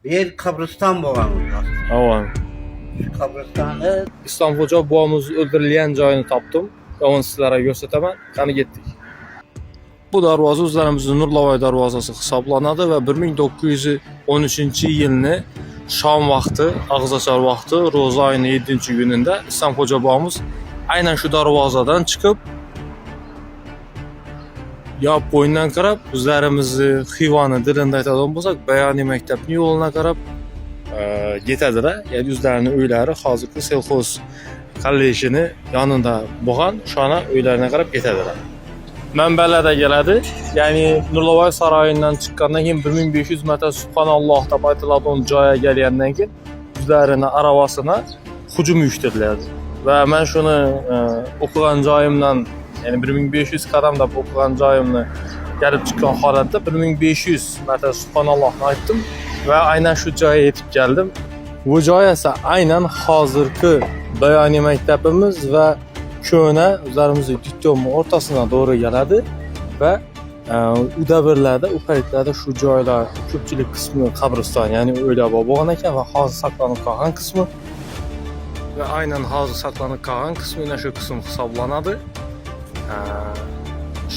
Bir qabriston bo'lgan aslında. Avan. Şu kabristanı Islomxo'ja bobomiz o'ldirilgan joyini topdim va uni sizlarga ko'rsataman. Qani, ketdik. Bu darvoza o'zlarimizning Nurlovoy darvozasi hisoblanadi va 1913-yilni shom vaqti, og'izochar vaqti, ro'za oyining 7-kunida Islomxo'ja bobomiz aynan shu darvozadan chiqib, yop bo'ynidan qarab, o'zlarimizni Xivani dilida aytadigan bo'lsak, Bayoniy maktabning yo'lina qarab ketadilar. Ya'ni o'zlarini uylari hozirgi Selxoz kollejini yonida bo'lgan, o'shani uylarına qarab ketadilar. Manbalarda keladi. Ya'ni Nurlovoy saroyidan chiqqandan keyin 1500 marta "Subhanalloh" deb aytiladigan joyga kelgandan keyin o'zlarini aravasına hujum uyushtiriladi. Va men shuni o'qigan joyimdan, ya'ni 1500 qadam deb o'qigan joyimni kelib chiqqan holatda 1500 marta "Subhanallohni" aytdim va aynan shu joyga yetib keldim. Bu joy esa aynan hozirgi Bayoniy maktabimiz va ko'na o'zlarimizni diplom o'rtasidan to'g'ri keladi va u davrlarda, u paytlarda shu joylar ko'pchilik qismi qabriston, ya'ni o'ylab bo'lgan ekan va hozir saqlanib qolgan qismi va aynan hozir saqlanib qolgan qismi ana shu qism hisoblanadi.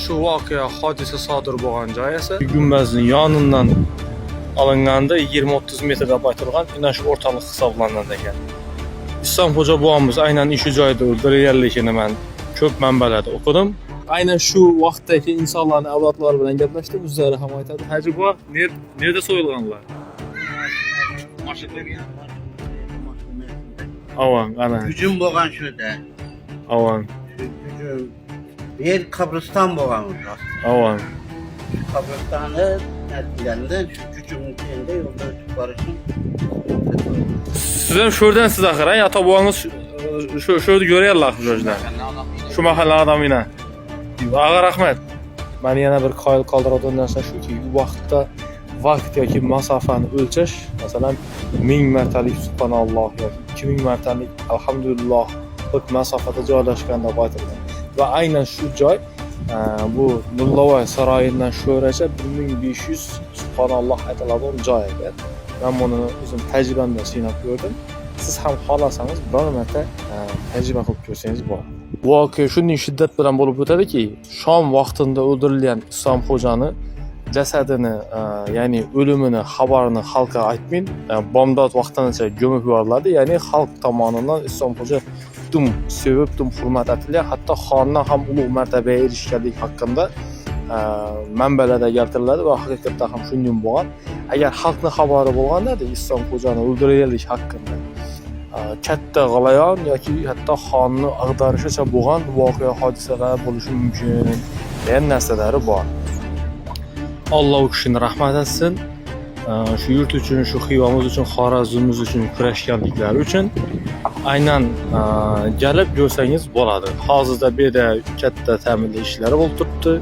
Shu voqea, hodisa sodir bo'lgan joy esa gumbazning yonidan olinganda 20-30 metr deb aytilgan ana shu o'rtaliq hisoblanadi ekan. Islomxo'ja bobomiz aynan shu joyda o'ldirilganligini man ko'p manbalarda o'qidim. Aynan shu vaqtdagi insonlarni avlodlari bilan gaplashdim, o'zlari ham aytadi. Hoji buva, nerede so'yilganlar? Avan, ana, Gücüm bo'lgan şurada. Avan, Şu gücüm. Bir kabristan bo'lgan aslında. Avan. Şu kabristanı etkilendi. Şu gücümün içinde yolda ötüp barışın. Siz ham shu yerdansiz axir, a? Ota bobongiz shu yerda ko'ryaptilar shu yerdan. Shu mahalla odamina. Ag'a, rahmat. Mani yana bir qoyil qoldiradigan narsa shuki, u vaqtda vaqt yoki masofani o'lchash, masalan, 1000 martalik "Subhanalloh" yoki 2000 martalik "Alhamdulillah" bir masofada joylashgan deb aytilgan. Va aynan shu joy bu Nurlovoy saroyidan shu yergacha 1500 "Subhanalloh" aytiladigan joy ekan. Men buni o'zim tajribamda sinab ko'rdim. Siz ham xohlasangiz, biror marta tajriba qilib ko'rsangiz bo'ladi. Voqea shunday shiddat bilan bo'lib o'tadiki, shom vaqtida o'ldirilgan Islomxo'jani jasadini, ya'ni o'limini xabarini xalqqa aytmay, bomdod vaqtigacha ko'mib yuboriladi. Ya'ni xalq tomonidan Islomxo'ja dum sevib, dum hurmat etilgan, hatto xondan ham ulug' martabaga erishganlik haqida manbalarda keltiriladi va haqiqatda ham shunday bo'lgan. Agar xalqni xabari bo'lganda Islomxo'jani o'ldirilganlik haqida, katta g'alayon yoki hatto xonni ag'darishicha bo'lgan voqea hodisalar bo'lishi mumkin degan narsalari bor. Alloh u kishini rahmat etsin. Shu yurt uchun, shu Xivamiz uchun, Xorazmimiz uchun kurashganliklari uchun. Aynan kelib ko'rsangiz bo'ladi. Hozirda bu yerda katta ta'mirlash ishlari bo'lib turibdi.